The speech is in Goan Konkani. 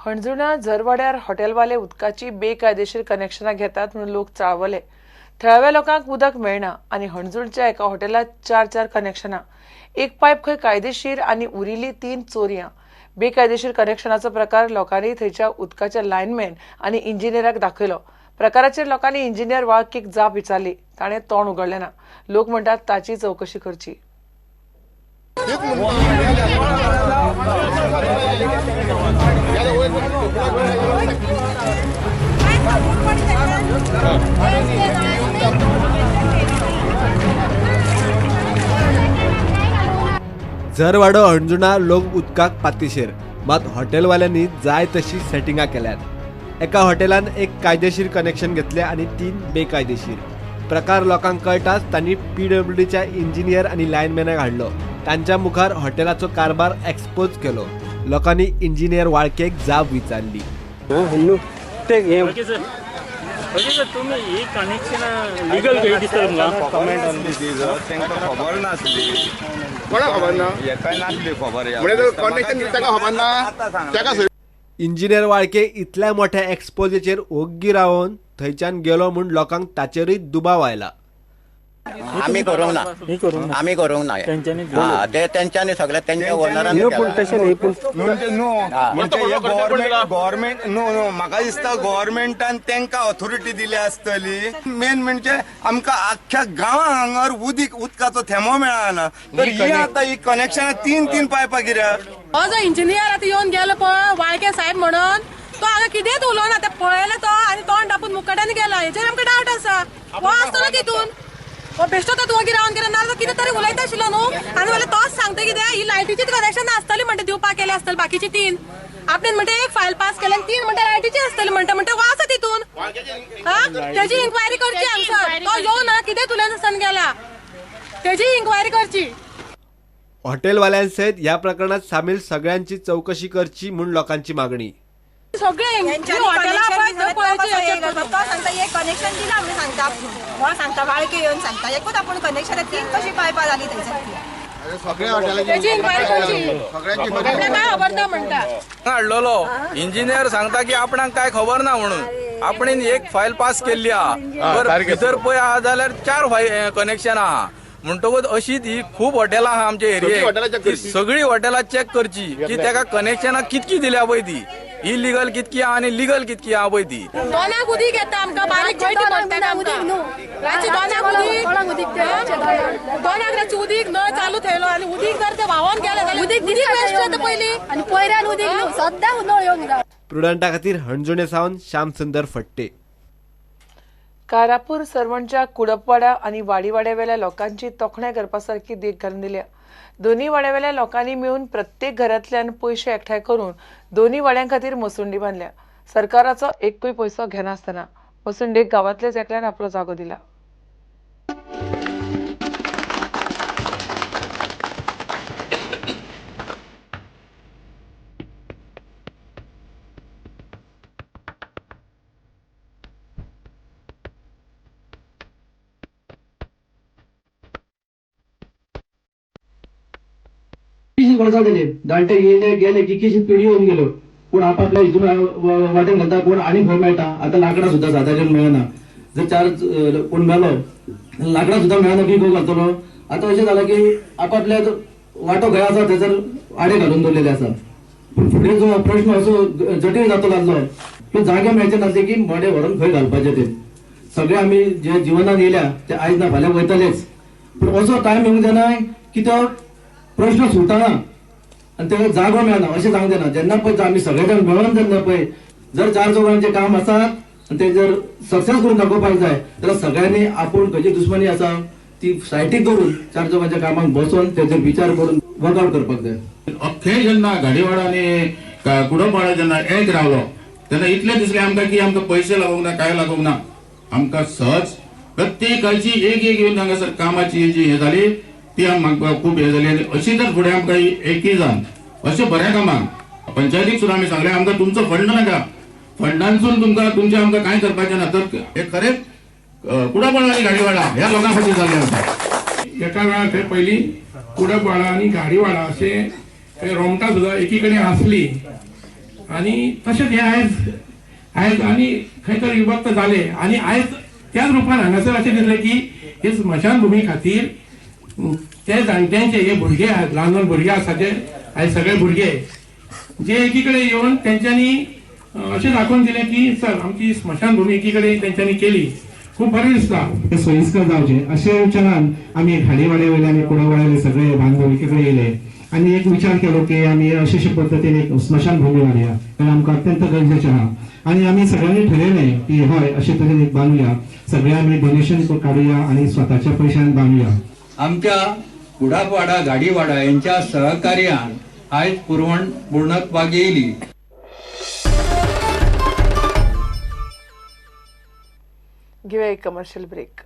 हणजुणा झरवाड्यार हॉटेलवाले उदकाची बेकायदेशीर कनेक्शनां घेतात म्हणून लोक चाळवले. थळाव्या लोकांक उदक मेळना आनी हणजूणच्या एका हॉटेलात 4-4 कनेक्शनां, एक पायप खंय कायदेशीर आनी उरिल्ली 3 चोरयां. बेकायदेशीर कनेक्शनाचो प्रकार लोकांनी थंयच्या उदकाच्या लायनमॅन आनी इंजिनियराक दाखयलो. प्रकाराचेर लोकांनी इंजिनियर वाळकीक जाप विचारली, ताणें तोंड उगडलें ना. लोक म्हणटात ताची चवकशी करची. झरवाडो हणजुणा लोक उदकाक पातिशेर, मात हॉटेलवाल्यांनी जाय तशी सेटिंगां केल्यात. एका हॉटेलान एक कायदेशीर कनेक्शन घेतले आनी 3 बेकायदेशीर. प्रकार लोकांक कळटाच तांणी पीडब्ल्यूडीच्या इंजिनियर आनी लायनमॅनाक हाडलो. तांच्या मुखार हॉटेलाचो कारभार एक्सपोज केलो. लोकांनी इंजिनियर वाळकेक जाप विचारली. तुमी ही कनेक्शन लिगल कशी दिसता तुमकां? कमेंट ऑन this, तांकां खबर नासली. कोणाक खबर ना? हेकाय नासली खबर. म्हणजे कनेक्शन ताका खबर ना. ताका इंजिनियर वाळके इतल्या मोठ्या एक्सपोजेचेर ओग्गी रावन थंयच्यान गेलो म्हूण लोकांक ताचेरूय दुबाव आयला. आमी करूंक ना, आमी करूंक ना, ते तेंच्यांनी सगळे तेंच्या ओनरान. पूण तशें न्ही, पूण न्हू गव्हर्मेंट न्हू न्हू म्हाका दिसता गव्हर्मेंटान तांकां ऑथॉरिटी दिल्या आसतली. मेन म्हणजे आमकां आख्ख्या गांवां हांगर उदीक उदकाचो थेंबो मेळना, तर ही आतां ही कनेक्शनां 3-3 पायपां कित्याक? हो जो इंजिनियर आतां येवन गेलो पळय वाळके साहेब म्हणून, तो हांगा कितेंच उलोवना, ते पळयलें तो आनी तोंड दापून मुकाट्यान गेला. हेचेर आमकां डावट आसा. हो आसतलो तितून, हो बेश्टो तो वगी रावन गेलो ना कितें तरी उलयता आशिल्लो न्हू. आनी जाल्यार तोच सांगता कितें ही लायटीचीच कनेक्शन आसतली म्हणटा, दिवपाक केली आसतली बाकीची 3. आपणें म्हणटा एक फायल पास केल्या आनी 3 म्हणटा लायटीची आसतली म्हणटा, म्हणटा हो आसा तितून. हा, तेजी इन्क्वायरी करची हांगसर. तो येवना कितेंच उलयनासतना गेला, तेजी इन्क्वायरी करची. हॉटेलवाल्यांसयत ह्या प्रकरणात सामील सगळ्यांची चवकशी करची म्हूण लोकांची मागणी. सगळे सांगता एक कनेक्शन दिला म्हणून सांगता, हो सांगता वाळके येवन सांगता एकूच आपूण कनेक्शन 3 कशी पायपां जाली थंयसर. हाडलेलो इंजिनियर सांगता की आपणाक काय खबर ना म्हणून, आपणेन एक फायल पास केल्ली आहा, भितर पळय आहा जाल्यार 4 कनेक्शन आहा. म्हणटकूच अशीच ही खूब हॉटेलां आहा आमच्या एरियेक, सगळीं हॉटेलां चॅक करची की ताका कनेक्शनां कितकी दिल्या पळय, ती इलिगल कितकी आहा आनी लिगल कितकी आहा पळय ती. दोनाक उदीक येता आमकां, बारीक गोयटी पडटा आमकां. रातचे दोनाक उदीक, दोनाक रातचें उदीक नळ चालू थेयलो आनी उदीक जर ते व्हांवोन गेलें जाल्यार उदीक वेस्ट जाता पयलीं आनी पयऱ्यान उदीक न्हू सद्दां नळ येवन गाव. प्रुडंटा खातीर हणजुणे सावन श्यामसुंदर फट्टे. कारापूर सरवणच्या कुडपवाडा आनी वाडीवाड्यावेल्या लोकांची तोखणाय करपा सारकी देख घालून दिल्या. दोन्ही वाड्यावेल्या लोकांनी मेळून प्रत्येक घरांतल्यान पयशे एकठांय करून दोन्ही वाड्यां खातीर मसुंडी बांदल्या. सरकाराचो एकूय पयसो घेनासतना मसुंडेक गांवांतल्याच एकल्यान आपलो जागो दिला. जाले जाणटे येयले गेले कितकीशी पिढी येवन गेल्यो, पूण आपापल्या हितून वाटेन घालता, कोण आनी खंय मेळटा. आतां लांकडां सुद्दां सादारण मेळना, जर 4 कोण मेलो लांकडां सुद्दां मेळना की खंय घालतलो. आतां अशें जालां की आपापल्या वांटो खंय आसा थंयसर आडे घालून दवरलेले आसा. पूण फुडें जो प्रश्न असो जटील जातलो लागलो की जागे मेळचे नासले की मडें व्हरून खंय घालपाचें ते. सगळे आमी जे जिवनान येयल्या ते आयज ना फाल्यां वयतलेच, पूण असो टायम येवंक जायना की तो प्रश्न सुटना आनी ताका जागो मेळना अशें जावंक जायना. जेन्ना पळय आमी सगळे जाण मेळोन जेन्ना पळय जर 4 चौगांचें काम आसा आनी ते जर सक्सेस करून दाखोवपाक जाय जाल्यार सगळ्यांनी आपूण खंयची दुश्मनी आसा ती सायटीक दवरून 4 चौगांच्या कामाक बसोन तेचेर विचार करून वर्कआउट करपाक जाय. अख्खे जेन्ना गाडीवाडा आनी कुडपवाडा जेन्ना एक रावलो तेन्ना इतलें दिसलें आमकां की आमकां पयशे लागूंक ना, कांय लागूंक ना, आमकां सहज प्रत्येकाची एक एक येवन हांगासर कामाची जी हें जाली ती आमकां खूब हें जाली. आनी अशी तर फुडें आमकां एकी जावन अशें बऱ्या कामाक पंचायतीक सुद्दां आमी सांगलें आमकां तुमचो फंड नाका, फंडांसून तुमकां तुमचें आमकां कांय करपाचें ना. तर हें खरेंच कुडपवाडा आनी गाडीवाडा ह्या लोकां खातीर जाल्लें आसा. एका वेळार थंय पयलीं कुडपवाडा आनी गाडीवाडा अशें रोमटां सुद्दां एकी कडेन आसली आनी तशेंच हे आयज आयज आनी खंय तरी विभक्त जाले आनी आयज त्याच रुपान हांगासर अशें दिसलें की हे स्मशानभुमी खातीर ते जाणट्यांचे हे भुरगे आहात, ल्हान ल्हान भुरगे आसा ते आयज सगळे भुरगे जे एकी कडेन येवन तेंच्यांनी अशें दाखोवन दिलें की सर आमची स्मशानभुमी एकी कडेन तेंच्यांनी केली, खूब बरें दिसता. ते सोयीस्कर जावचे अशे विचारान आमी घाडीवाड्या वयले आनी कुडववाड्यावयले सगळे बांधव एकी कडेन येयले आनी एक विचार केलो की आमी अशे अशे पद्दतीन एक स्मशानभूमी बांदया, कारण आमकां अत्यंत गरजेचें आहा. आनी आमी सगळ्यांनी ठरयलें की हय अशे तरेन एक बांदुया, सगळे आमी डोनेशन काडुया आनी स्वताच्या पयशान बांदुया. आमच्या कुडापवाडा गाडीवाडा यांच्या सहकार्यान आयज पुरवण पूर्णत्वाक येयली. घेऊया एक कमर्शियल ब्रेक.